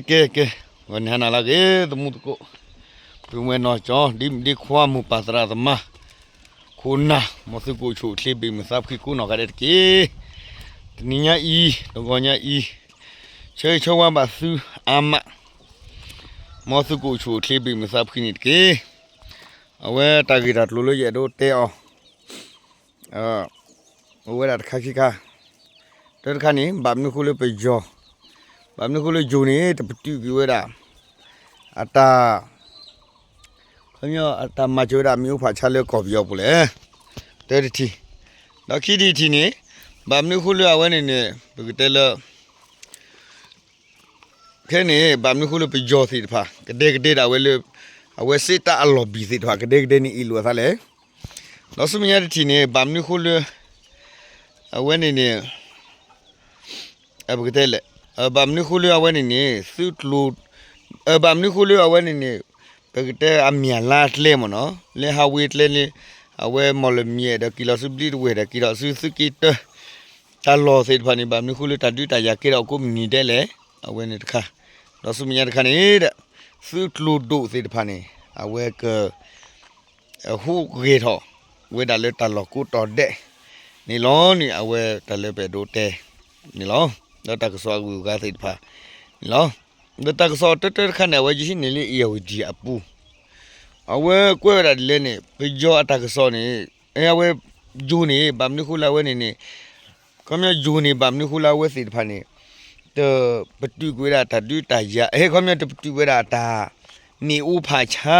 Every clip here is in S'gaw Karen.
ကဲကဲ, ဂီၤနံၤဟါနၤလၢအဂ့ၤ သမူသကိး, ပုၢ်ဝဲၢ်နီၢ်ကၠီ ဒ်မုၣ်ဒ်ခွါ မိၢ်ပၢ်သရၣ်သမါ, ခိၣ်နၢ်, မ်သုကအိၣ်ဆူၣ်အိၣ်ချ့ဘၣ်မုာ်သးဖှံကိးနီၢ်ဂၤဒဲးတက့ၢ်. တနံၤညါအံၤ တဂီၤညါအံၤ, ဆၢဂ့ၤဆၢဝါဘၣ်သုအါမး, မ်သုကအိၣ်ဆူၣ်အိၣ်ချ့ဘၣ်မုာ်သးဖှံန့ၣ်တက့ၢ်. အဝဲတၢ်ဂ့ၢ်တၢ်ကျိၤလၢယအဲၣ်ဒိးတဲအီၤ အိၣ်ဝဲဒၣ်တခါခံခါ, တၢတခါန့ၣ် ဘၣ်မနုၤဃိလၢပယီၤ, ဘၣ်မနုၤဃိလၢယိၤန့ၣ် တပတုာ်ကွံာ်ဝဲဒၣ် အတၢ်, ခီပညီ အတၢ်မၤစၢၤဝဲဒၣ်မ့ၣ်အူဖးဆါလၢကီၢ်ပယီၤပူၤလဲၣ်, တၢတထံၣ်, ဒီးခံထံၣ်တထံၣ်န့ၣ်, ဘၣ်မနုၤဃိလၢအဝဲန့ၣ်န့ၣ် ပကတဲလၢ ခဲန့ၣ် ဘၣ်မနုၤဃိလၢပယီၤသ့ၣ်တဖၣ် ကဒဲကဒဲဒၣ်ဝဲလၢ အဝဲစ့တၢ်အလီၢ်ဘံၣ်သ့ၣ်တဖၣ် ကဒဲကဒဲန့ၣ်အ့ၣ်လိာ်အသးလဲၣ်. ဒီးဆူမဲာ်ညါတထံၣ်န့ၣ် ဘၣ်မနုၤဃိလၢ အဝဲန့ၣ်န့ၣ် ပကတဲလဲၣ်, ဘၣ်မနုၤဃိလၢအဝဲန့ၣ်န့ၣ် သုးကျိၤ, ဘၣ်မနုၤဃိလၢအဝဲန့ၣ်န့ၣ် ပကတဲအမၠၣ်လါကျဲမ့ၢ်နီၤ လၢဟးဝ့ကျဲန့ၣ် အဝဲမီၢ်လမံၤဒီးက့ၤလီၤဆူဘျံးတဝဲၢ်ဒီး က့ၤထီၣ်ဆူသုးက့တၢ တၢ်လီၢ်သ့ၣ်တဖၣ်န့ၣ် ဘၣ်မနုၤဃိလၢတၢ်ဒုးတၢ်ယၤကဲထီၣ်ကိးမုၢ်နံၤဒဲးလဲၣ်, အဝဲန့ၣ်တခါ, ဒီးဆူမဲာ်ညါတခါန့ၣ်ဒီး သုးကျိၤဒိၣ်သ့ၣ်တဖၣ်န့ၣ် အဝဲက ဟူးဂဲၤထီၣ်ဝဲဒၣ်လၢတၢ်လီၢ်ကိးတီၤဒဲးန့ၣ်လီၤန့ၣ် အဝဲတၢ်လၢပအဲၣ်ဒိးတဲန့ၣ်လီၤ. ဒီးတၢ်ကစီၣ်အဂုၤအဂၤသ့ၣ်တဖၣ်န့ၣ်လီၤ. ဒီးတၢ်ကစီၣ်တၢတၢတခါန့ၣ် အဝဲယဟံးန့ၢ်လၢ အ့ၣ်ယၢ်ဝတံၣ်အပူၤ, အဝဲကွဲးဝဲဒၣ်ဒ်လဲၣ်န့ၣ် ပယီၤအတၢ်ကစီၣ်န့ၣ် အဝဲယိၤန့ၣ် ဘၣ်မနုၤဃိလၢအဝဲန့ၣ်န့ၣ် ခီပညီယိၤန့ၣ် ဘၣ်မနုၤဃိလၢအဝဲသ့ၣ်တဖၣ်န့ၣ် တပတုာ်ကွံာ်ဝဲဒၣ်တၢ်ဒုးတၢ်ယၤ ဟဲခီပညီတပတုာ်ဝဲဒၣ်တၢ် မ့ၣ်အူဖးဆါ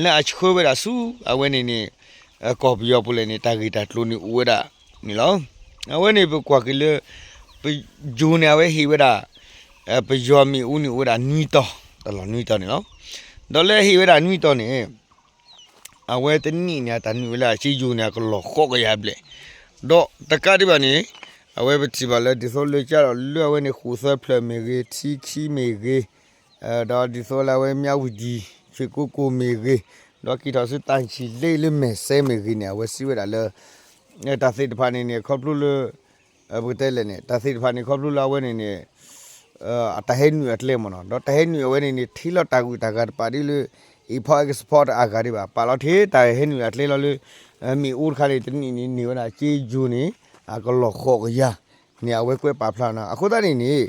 လၢအဆှၢဝဲဒၣ်ဆူ အဝဲန့ၣ်န့ၣ် ကီၢ်ပယီၤပူၤလဲၣ်န့ၣ် တၢ်ဂ့ၢ်တၢ်ကျိၤန့ၣ်အိၣ်ဝဲဒၣ်န့ၣ်လီၤ. အဝဲန့ၣ်ပကွၢ်က့ၤလၢ ပယိၤန့ၣ် အဝဲဟ့ၣ်ဝဲဒၣ် ပယီၤမ့ၣ်အူန့ၣ်အိၣ်ဝဲဒၣ်နွံတီၤ, တၢ်လီၢ်နွံတီၤန့ၣ်လီၤ. ဒီးလၢဟ့ၣ်ဝဲဒၣ်နွံတီၤန့ၣ် အဝဲတနံၣ်န့ၣ် အတၢ်နုာ်ဝဲလၢအစ့ယိၤန့ၣ် အကလီၢ်ဃိးကယၤဘျဲၣ်, ဒီးတကးဒံးဘၣ်န့ၣ် အဝဲပထံၣ်ဘၣ်လၢဒ်သိးလၢကဒီးလၢအဝဲန့ၣ် ဃိၣ်သၢဖျၢၣ်မ့ၢ်ဂ့ၤ, ထံခံမ့ၢ်ဂ့ၤ, ဒီးဒ်သိးလၢအဝဲမၠးဝတံၣ် ဆွ့ၣ်ကိကိၣ်မ့ၢ်ဂ့ၤ, ဒီးက့ၤထီၣ်ဆူတၢ်ဆံၣ်လ့လၢမဲာ်စဲမ့ၢ်ဂ့ၤန့ၣ် အဝဲစံးဝဲဒၣ်လၢ တၢ်သ့ၣ်တဖၣ်န့ၣ်န့ၣ် ခီဖျိလၢ ပကတဲလဲၣ်န့ၣ် တၢ်သ့ၣ်တဖၣ်န့ၣ် ခီဖျိလၢအဝဲန့ၣ်န့ၣ် အတၢ်ဟဲနုာ်အကျဲမ့ၢ်နီၤ, ဒီးတၢ်ဟဲနုာ်အဝဲန့ၣ်န့ၣ် ထံၣ်လီၤတၢ်ဂုၤတၢ်ဂၤတပာ်ဒ်လၢ import export တၢ်အဂၤဒံးဘၣ်, ပာ်လီၤထဲတၢ်ဟဲနုာ်အကျဲလီၤလၢ မ့ၣ်အူတခါန့ၣ် တနံၣ်န့ၣ်န့ၢ်ဝဲဒၣ်စ့ယိၤန့ၣ် အကလီၢ်ဃိးကယၤန့ၣ် အဝဲကွဲးပာ်ဖျါနီၤ. အဃိသတးန့ၣ်န့ၣ်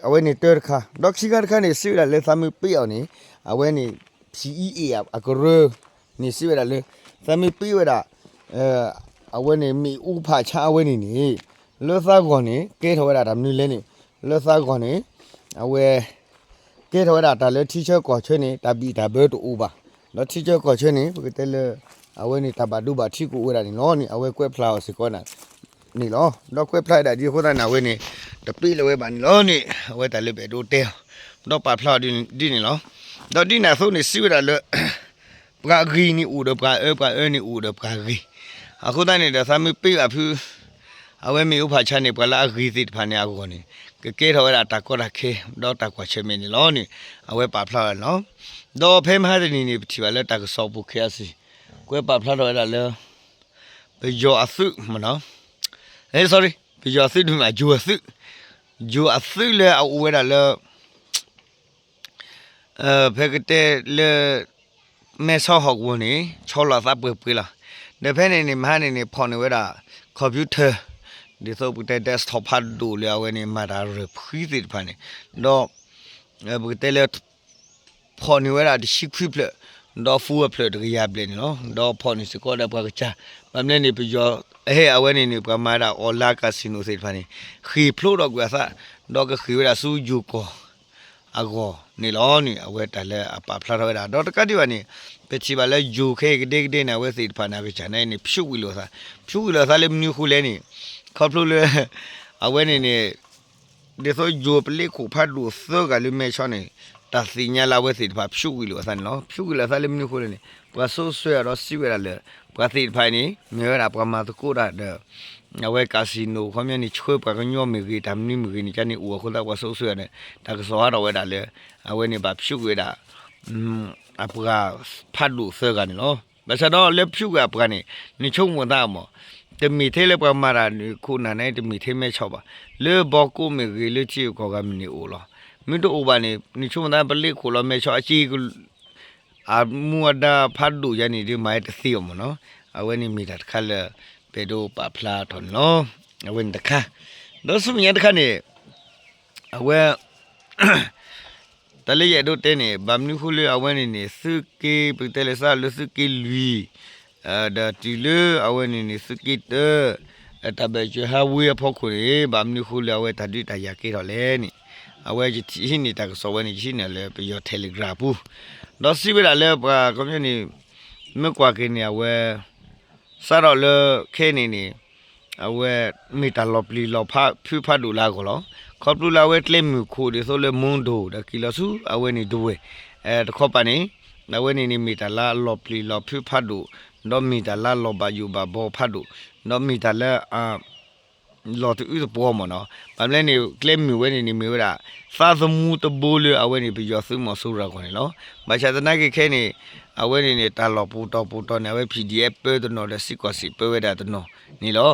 အဝဲန့ၣ်တၢတခါ, ဒီးခံခါတခါန့ၣ် စံးဝဲဒၣ်လၢသးမ့ၢ်ပ့အီၤန့ၣ် အဝဲန့ၣ် ဖံအံအ့ၣ် အကရၢန့ၣ် စံးဝဲဒၣ်လၢ သးမ့ၢ်ပ့ဝဲဒၣ် အဝဲန့ၣ် မ့ၣ်အူဖးဆါအဝဲန့ၣ်န့ၣ် လၢသးဂီၢ်န့ၣ် ကဲထီၣ်ဝဲဒၣ်တၢ်မနုၤလဲၣ်န့ၣ် လၢသးဂီၢ်န့ၣ် အဝဲ ကဲထီၣ်ဝဲဒၣ်တၢ်လၢထံဆၢကီၢ်ဆၢန့ၣ် တၢ်ဘံၣ်တၢ်ဘၢတအိၣ်ဘၣ်, ဒီးထံဆၢကီၢ်ဆၢန့ၣ် ပကတဲလၢ အဝဲန့ၣ် တၢ်ဘၣ်ဒိဘၣ်ထံးကအိၣ်ဝဲဒၣ်န့ၣ်လီၤန့ၣ် အဝဲကွဲးဖျါအီၤစ့ၢ်ကီး န့ၣ်လီၤ. ဒီးကွဲးဖျါဝဲဒၣ်ဒ်အဃိသတးန့ၣ် အဝဲန့ၣ် တပ့လၢၤဝဲဘၣ်န့ၣ်လီၤန့ၣ် အဝဲတၢ်လၢပအဲၣ်ဒိးတဲအီၤ ဒီးပာ်ဖျါအီၤဒ်န့ၣ်လီၤ. ဒီးဒ်န့ၣ်အသိးန့ၣ် စံးဝဲဒၣ်လၢ ပှၤဂ့ၤန့ၣ်အိၣ်ဒီးပှၤအၢ ပှၤအၢန့ၣ်အိၣ်ဒီးပှၤဂ့ၤ, အဃိသတးန့ၣ်ဒီး သးမ့ၢ်ပ့ဘၣ်ဖု အဝဲမ့ၣ်အူဖးဆါန့ၣ် ပှၤလၢအဂ့ၤသ့ၣ်တဖၣ်န့ၣ်အဂီၢ်န့ၣ် ကကဲထီၣ်ဝဲဒၣ်တၢ်ကီတၢ်ခဲ ဒီးတၢ်ကွၢ်ဆၢၣ်မဲာ်န့ၣ်လီၤန့ၣ် အဝဲပာ်ဖျါဝဲန့ၣ်လီၤ. ဒီးဖဲမဟါတနံၤန့ၣ် ပထံၣ်ဘၣ်လၢတၢ်ကစီၣ်ပူၤ KIC ကွဲးပာ်ဖျါထီၣ်ဝဲဒၣ်လၢ ပယီၤအသုးမ့ၢ်နီၤ, အဲ sorry ပယီၤအသုးတမ့ၢ်ဘၣ် ယိၤအသုး, ယိၤအသုးလၢအအိၣ်ဝဲဒၣ်လၢ ဖဲကတဲလၢ မဲဆီးဟီၣ်ကဝီၤန့ၣ် ဆီလီၤအသးပှဲၤပှဲၤလီၤ. ဒီးဖဲန့ၣ်န့ၣ် မဟါန့ၣ်န့ၣ် ဖီၣ်န့ၢ်ဝဲဒၣ် computer ဒ်သိးပကတဲ desktop ဖးဒိၣ်လၢအဝဲန့ၣ် မၤတၢ်ရၢၢ်ဖှံသ့ၣ်တဖၣ်န့ၣ်, ဒီး ပကတဲလၢ ဖီၣ်န့ၢ်ဝဲဒၣ်တဆံခွံဖျၢၣ်, ဒီး phone အဖျၢၣ်တကယၤဘျဲၣ်န့ၣ်လီၤ. ဒီးဖီၣ်န့ၢ်စ့ၢ်ကီးဒီးပှၤကစၢ်, ဘၣ်မနုၤလဲၣ်န့ၣ် ပယီၤ ဟဲအဝဲန့ၣ်န့ၣ် ပှၤမၤဒၣ် online casino သ့ၣ်တဖၣ်န့ၣ် ဃ့ၢ်ဖျိးထီၣ်ကွံာ်အသး, ဒီးကဃ့ၢ်ဝဲဒၣ်ဆူယိၤကီၢ် အဂီၢ်န့ၣ်လီၤန့ၣ် အဝဲတၢ်လၢအပာ်ဖျါထီၣ်ဝဲဒၣ်. ဒီးတကးဒံးဘၣ်န့ၣ် ပထံၣ်ဘၣ်လၢယိၤခဲအံၤကဒဲကဒဲန့ၣ် အဝဲသ့ၣ်တဖၣ်န့ၣ် အကစၢ်န့ၣ်န့ၣ် ဖၠူးကွံာ်လိာ်အသး, ဖၠူးကွံာ်လိာ်အသးလၢမနုၤအဃိလဲၣ်န့ၣ် ခီဖျိလၢ အဝဲန့ၣ်န့ၣ် ဒ်သိးယိၤပလ့ခိၣ်ဖးဒိၣ်သၢဂၤလၢမဲဆီးန့ၣ် တၢ်သ့ၣ်ညါလၢအဝဲသ့ၣ်တဖၣ် ဖၠူးကွံာ်လိာ်အသးန့ၣ်လီၤ. ဖၠူးကွံာ်လိာ်အသးလၢမနုၤအဃိလဲၣ်န့ၣ် ပှၤစိၤဆှၢအီၤဒီးစံးဝဲဒၣ်လၢ ပှၤသ့ၣ်တဖၣ်အံၤန့ၣ် မ့ၢ်ဝဲဒၣ်ပှၤမၤသကိးတၢ်ဒီး အဝဲ casino ခီပညီန့ၣ် ဆှၢပှၤကညီမ့ၢ်ဂ့ၤ တၢ်မနုၤမ့ၢ်ဂ့ၤန့ၣ် ကန့ၣ်အိၣ်အဃိသတး ပှၤစိၤဆှၢအီၤန့ၣ် တၢ်ကစီၣ်ဟးထီၣ်ဝဲဒၣ်လၢ အဝဲန့ၣ်ဘၣ်ဖၠူးကွံာ်ဝဲဒၣ် အပှၤဖးဒိၣ်သၢဂၤန့ၣ်လီၤ. ဘၣ်ဆၣ်ဒီးလၢဖၠူးကွံာ်အပှၤန့ၣ် နဆိကမိၣ်သးမး တမ့ၢ်ထဲလၢပှၤမၤတၢ်န့ၣ် ခိၣ်နၢ်န့ၣ် တမ့ၢ်ထဲမဲဆီးဘၣ်. လၢဘီကိးမ့ၢ်ဂ့ၤ လၢထံဂုၤကီၢ်ဂၤမ့ၢ်န့ၣ်အိၣ်လီၤ. မ့ၢ်တအိၣ်ဘၣ်န့ၣ် နဆိကမိၣ်သးပလ့ၣ်ခိၣ်လီၤမဲာ်ဆီအစ့ အမူအဒါဖးဒိၣ်ယါန့ၣ် ဒ်မၤတသ့အီၤမ့ၢ်နီၤ. အဝဲန့ၣ်မ့ၢ်တၢ်တခါလၢ ပအဲၣ်ဒိးပာ်ဖျါထီၣ်န့ၣ်လီၤ. အဝဲန့ၣ်တခါ, ဒီးဆူမဲာ်ညါတခါန့ၣ် အဝဲ တၢ်လၢယအဲၣ်ဒိးတဲန့ၣ် ဘၣ်မနုၤဃိလၢအဝဲန့ၣ်န့ၣ် သုးက့ ပကတဲလၢစးလၢသုးက့လွံၢ် ဒီးတုၤလၢအဝဲန့ၣ်န့ၣ် သုးက့တၢ တၢ်ဘၢၣ်စၢၤဟးဝ့အဖီခိၣ်န့ၣ် ဘၣ်မနုၤဃိလၢအဝဲတၢ်ဒုးတၢ်ယၤကဲထီၣ်လဲၣ်န့ၣ် အဝဲယထံၣ်ဟံးန့ၢ်တၢ်ကစီၣ်ဝဲန့ၣ် ယဟံးန့ၢ်လၢပယီၤ Telegram ပူၤ, ဒီးစံးဝဲဒၣ်လၢပှၤကမျၢၢ်န့ၣ် မ့ၢ်ကွၢ်က့ၤန့ၣ် အဝဲ စးထီၣ်လၢခဲအံၤန့ၣ်န့ၣ် အဝဲမ့ၢ်တၢ်လီၤပျံၤလီၤဖုးဖးဒိၣ်လၢအဂီၢ်လီၤ. ခီဖျိလၢအဝဲကျဲမုၢ်ခိၣ်ဒ်သိးလၢမူဒိၣ်ဒီးက့ၤလီၤဆူ အဝဲန့ၣ်ဒဝဲၢ် တခီပၤန့ၣ် အဝဲန့ၣ်န့ၣ်မ့ၢ်တၢ်လၢအလီၤပျံၤလီၤဖုးဖးဒိၣ်, ဒီးမ့ၢ်တၢ်လၢအလီၤဘၣ်ယိၣ်ဘၣ်ဘီဖးဒိၣ်, ဒီးမ့ၢ်တၢ်လၢ လီၤတအုးသပှီၤမ့ၢ်နီၤ. ဘၣ်မနုၤလဲၣ်န့ၣ် ကျဲမုၢ်ဝဲန့ၣ်န့ၣ်မ့ၢ်ဝဲဒၣ် သးသမူတဘိလၢအဝဲန့ၣ် ပယီၤသုးမီၤစိရိၤအဂီၢ်န့ၣ်လီၤ. ဘၣ်ဆၣ်သနာ်က့ခဲအံၤန့ၣ် အဝဲန့ၣ်န့ၣ် တၢ်လီၢ်ပူၤတီၤပူၤတီၤန့ၣ် အဝဲ PDF ပၢတနီၤဒီးစ့ၢ်ကီးစံးပၢဝဲဒၣ်တနီၤန့ၣ်လီၤ.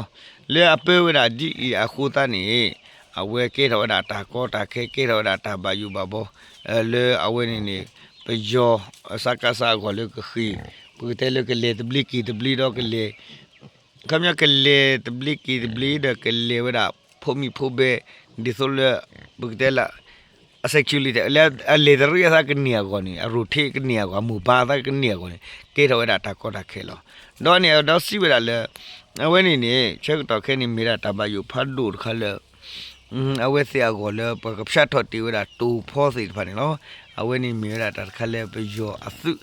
လၢအပၢဝဲဒၣ်ဒ်အံၤအဃိသတးန့ၣ် အဝဲကဲထီၣ်ဝဲဒၣ်တၢ်ကီတၢ်ခဲ ကဲထီၣ်ဝဲဒၣ်တၢ်ဘၣ်ယိၣ်ဘၣ်ဘီ လၢအဝဲန့ၣ်န့ၣ် ပယီၤ စကစ အဂီၢ်လၢကဃ့ၢ် ပကတဲလၢကလဲၤတဘျ့က့ၤတဘျ့ဒီးကလဲၤ ခီပညီကလဲၤတဘျ့က့ၤတဘျ့ဒီးကလဲၤဝဲဒၣ် ဖိးမံၤဖိးဘဲ ဒ်သိးလၢ ပကတဲလၢ အ security လၢအလဲၤတရံးအသးကန့ၢ်အဂီၢ်န့ၣ် အ rotate ကန့ၢ်အဂီၢ် အမိၢ်ပၢ်အသးကန့ၢ်အဂီၢ်န့ၣ် ကဲထီၣ်ဝဲဒၣ်တၢ်ကီတၢ်ခဲလီၤ. ဒီးန့ၣ်ဒီးစံးဝဲဒၣ်လၢ အဝဲန့ၣ်န့ၣ် ဆၢကတီၢ်ခဲအံၤန့ၣ် မ့ၢ်ဒၣ်တၢ်ဘၣ်ယိၣ်ဖးဒိၣ်တခါလၢ အဝဲသ့ၣ်အဂီၢ်လၢပကဖၠးထီၣ်တ့ၢ်ဝဲဒၣ်တိၤဖီသ့ၣ်တဖၣ်န့ၣ်လီၤ. အဝဲန့ၣ်မ့ၢ်ဝဲဒၣ်တၢ်တခါလၢပယီၤအသုး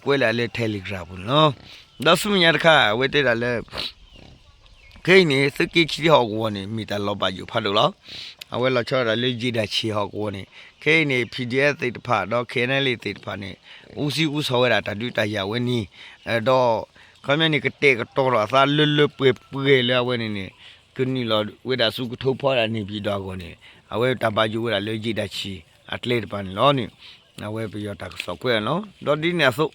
ကွဲးလၢလၢ Telegram ပူၤန့ၣ်လီၤ. ဒီးဆူမဲာ်ညါတခါ အဝဲတဲဒၣ်လၢ ခဲအံၤန့ၣ် သုးက့ခံဟီၣ်ကဝီၤန့ၣ် မ့ၢ်တၢ်လီၤဘၣ်ယိၣ်ဖးဒိၣ်လီၤ. အဝဲလီၤဆီဒၣ်တၢ်လၢယ့ၣ်ဒၣ်ဆံးဟီၣ်ကဝီၤန့ၣ် ခဲအံၤန့ၣ် PDF သ့ၣ်တဖၣ် ဒီး KNLA သ့ၣ်တဖၣ်န့ၣ် အူစံအူစီၤဝဲဒၣ်တၢ်ဒုးတၢ်ယၤဝဲန့ၣ် ဒီး ခီပညီန့ၣ် ကတဲာ်ကတီၤထီၣ်အသးလၢလၢပှဲၤပှဲၤလၢအဝဲန့ၣ်န့ၣ် ကနုာ်လီၤဝဲဒၣ်ဆူကထိဖီဒၣ်န့ၣ်ပၠံၣ်ဒီးအဂီၢ်န့ၣ် အဝဲတၢ်ဘၣ်ယိၣ်ဝဲဒၣ်လၢယ့ၣ်ဒၣ်ဆံးအကျဲတဖၣ်န့ၣ်လီၤန့ၣ် အဝဲပယီၤတၢ်ကစီၣ်ကွဲးလီၤ. ဒီးဒ်န့ၣ်အသိး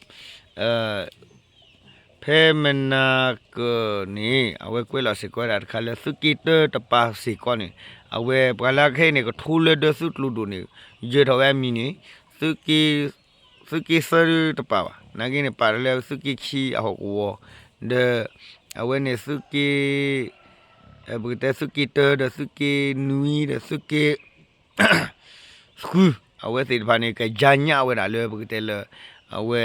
ဖဲမနၤကၢၢ်န့ၣ် အဝဲကွဲးလီၤစ့ၢ်ကီးဝဲဒၣ်တခါလၢသုးက့တၢတပၤစ့ၢ်ကီးန့ၣ် အဝဲပှၤလၢခဲအံၤန့ၣ် ကထိလၢဒၢသုးကျိၤဒိၣ်န့ၣ် ယၢၤထီၣ်ဝဲအမံၤန့ၣ် သုးက့သၢတပၤဘၣ်. နာ်က့န့ၣ် ပာ်တၢ်လၢသုးက့ခံအဟီၣ်ကဝီၤ ဒီး အဝဲန့ၣ်သုးက့ ပကတဲသုးက့တၢ ဒီးသုးက့နွံ ဒီးသုးက့ ဃု အဝဲသ့ၣ်တဖၣ်န့ၣ် ကယါညၣ်ဝဲဒၣ်လၢပကတဲလၢ အဝဲ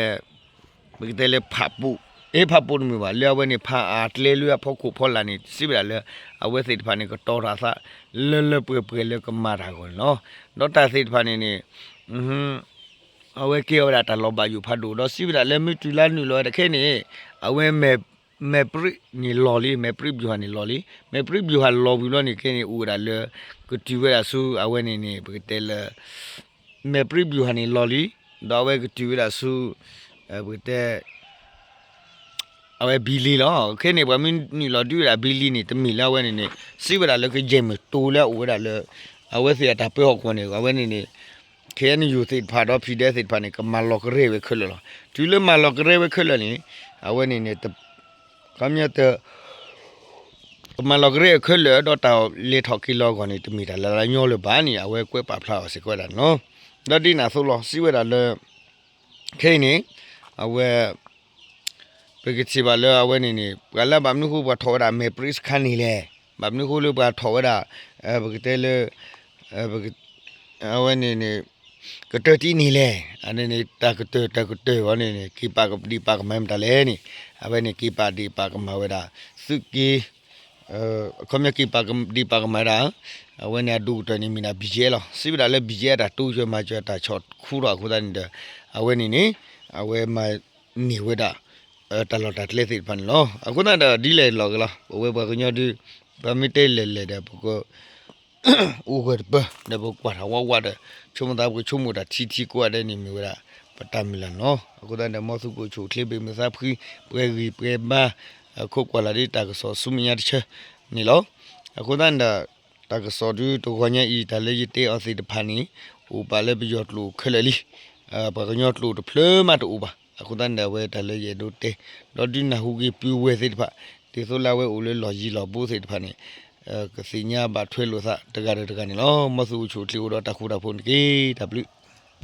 ပကတဲလၢဖးပိာ် အ့ ဖးပိာ်တမုာ်ဘၣ် လၢအဝဲန့ၣ် ဖးအါကျဲလၢအဖီခိၣ်ဖီလာ်န့ၣ် စံးဝဲဒၣ်လၢ အဝဲသ့ၣ်တဖၣ်န့ၣ် ကတီၤထီၣ်အသး လၢလၢပှဲၤပှဲၤလၢကမၤတၢ်အဂီၢ်န့ၣ်လီၤ. ဒီးတၢ်သ့ၣ်တဖၣ်န့ၣ်န့ၣ် အဝဲကဲအီၤဝဲဒၣ်တၢ်လီၤဘၣ်ယိၣ်ဖးဒိၣ် ဒီးစံးဝဲဒၣ်လၢမ့ၢ်တုၤလၢနုာ်လီၤဝဲဒၣ်ခဲအံၤန့ၣ် အဝဲ မဲာ်ပြံန့ၣ်လီၤလံ မဲာ်ပြံဗျူဟာန့ၣ် လီၤလံ. မဲာ်ပြံဗျူဟာလီၤဝံၤလီၤန့ၣ် ခဲအံၤန့ၣ် အိၣ်ဝဲဒၣ်လၢ ကတုၤဝဲဒၣ်ဆူ အဝဲန့ၣ်န့ၣ် ပကတဲလၢ မဲာ်ပြံဗျူဟာန့ၣ် လီၤလံ. ဒီးအဝဲကတုၤဝဲဒၣ်ဆူ ပကတဲ အဝဲဘံလံလီၤ. ခဲအံၤန့ၣ် ပှၤမ့ၢ်နုာ်လီၤဒုးဝဲဒၣ်ဘံလံန့ၣ် တမ့ၢ်လၢအဝဲန့ၣ်န့ၣ် စံးဝဲဒၣ်လၢကယဲၢ်မုၢ်တိၤလၢအအိၣ်ဝဲဒၣ်လၢ အဝဲသ့ၣ်အတၢ်ပၢဟီၣ်ကဝီၤန့ၣ် အဝဲန့ၣ်န့ၣ် ခဲအံၤန့ၣ် ယူၤသ့ၣ်တဖၣ်ဒီး ဖံဒဲသ့ၣ်တဖၣ်န့ၣ် ကမၤလီၤကရဲဝဲခဲလၢာ်လီၤ. တုၤလၢမၤလီၤကရဲဝဲခဲလၢာ်န့ၣ် အဝဲန့ၣ်န့ၣ် ခီပညီ ကမၤလီၤကရဲအခဲလၢာ် ဒီးတၢ်လဲၤထီၣ်က့ၤလီၤအဂီၢ်န့ၣ် တမ့ၢ်တၢ်လၢလၢညီလၢၤဘၣ်န့ၣ် အဝဲကွဲးပာ်ဖျါအီၤစ့ၢ်ကီးဝဲဒၣ်န့ၣ်လီၤ. ဒီးဒ်န့ၣ်အသိးလီၤ စံးဝဲဒၣ်လၢ ခဲအံၤန့ၣ် အဝဲ ပကထံၣ်ဘၣ်လၢအဝဲန့ၣ်န့ၣ် ပှၤလၢဘၣ်မနုၤဃိပှၤထီၣ်ဝဲဒၣ်မဲာ်ပြံစခါန့ၣ်လဲၣ်, ဘၣ်မနုၤဃိလၢပှၤထီၣ်ဝဲဒၣ် ပကတဲလၢ အဝဲန့ၣ်န့ၣ် ကတၢၢ်တံၢ်န့ၣ်လဲၣ်, အန့ၣ်န့ၣ် တၢ်ကတၢၢ်တၢ်ကတၢၢ်အီၤန့ၣ်န့ၣ် က့ၤပာ်ကဒံးပာ်ကမၤမတၤလဲၣ်န့ၣ်, အဝဲန့ၣ်က့ၤပာ်ဒံးပာ်ကမၤဝဲဒၣ် သုးက့ ခီပညီက့ၤပာ်ကဒံးပာ်ကမၤဝဲဒၣ် အဝဲန့ၣ်အဒိၣ်ကတၢၢ်န့ၣ်မ့ၢ်ဒၣ် ဘံၣ်ယဲၣ် လီၤ. စံးဝဲဒၣ်လၢ ဘံၣ်ယဲၣ် အတၢ်တိစၢၤမၤစၢၤတၢ်ဆီၣ်ခူထီၣ်အဃိသတးန့ၣ်ဒီး အဝဲန့ၣ်န့ၣ် အဝဲမၤန့ၢ်ဝဲဒၣ် တၢ်လီၢ်တၢ်ကျဲသ့ၣ်တဖၣ်န့ၣ်လီၤ. အဃိသတးဒီးဒ်လဲၣ်လီၤက့ၤလီၤ ပဝဲပှၤကညီဒု ပမ့ၢ်တဲလဲၣ်လဲၣ်ဒီး ပက အိၣ်ဂၢၢ်တပၢၢ် ဒီးပကွၢ်တၢ်ဝးဝးဒီး ဆိကမိၣ်သးပကဆိကမိၣ်တၢ်ထံထံကိးဂၤဒဲးန့ၣ်မ့ၢ်ဝဲဒၣ် ပတၢ်မုၢ်လၢ်န့ၣ်လီၤ. အဃိသတးဒီး မ်သုကအိၣ်ဆူၣ်အိၣ်ချ့ ဘၣ်မုာ်သးဖှံ ပှဲၤဂံၢ်ပှဲၤဘါ ခိးကွၢ်လၢ်ဒ်တၢ်ကစီၣ်ဆူမဲာ်ညါတဆၢန့ၣ်လီၤ. အဃိသတးန့ၣ်ဒီး တၢ်ကစီၣ်ဒုတဂီၤညါအံၤ တၢ်လၢယတဲအီၤသ့ၣ်တဖၣ်န့ၣ် အိၣ်ပာ်လၢပယီၤကျိာ်ခဲလၢာ်လံ. ပှၤကညီကျိာ်တဖျၢၣ်မးတအိၣ်ဘၣ်. အဃိသတးန့ၣ်ဒီး အဝဲတၢ်လၢယအဲၣ်ဒိးတဲ ဒီးဒုးနၢ်ဟူက့ၤပုၢ်ဝဲၢ်သ့ၣ်တဖၣ် ဒ်သိးလၢအဝဲအိၣ်လၢလီၢ်ယံၤလီၢ်ဘူးသ့ၣ်တဖၣ်န့ၣ် ကသ့ၣ်ညါဘၣ်ထွဲလိာ်သးတဂၤဒီးတဂၤန့ၣ်လီၤ. မ်သုအိၣ်ဆူၣ်အိၣ်ချ့အိၣ်ဒီးတၢ်ဃူတၢ်ဖိးန့ၣ်တက့ၢ်. တၢ်ဘျုး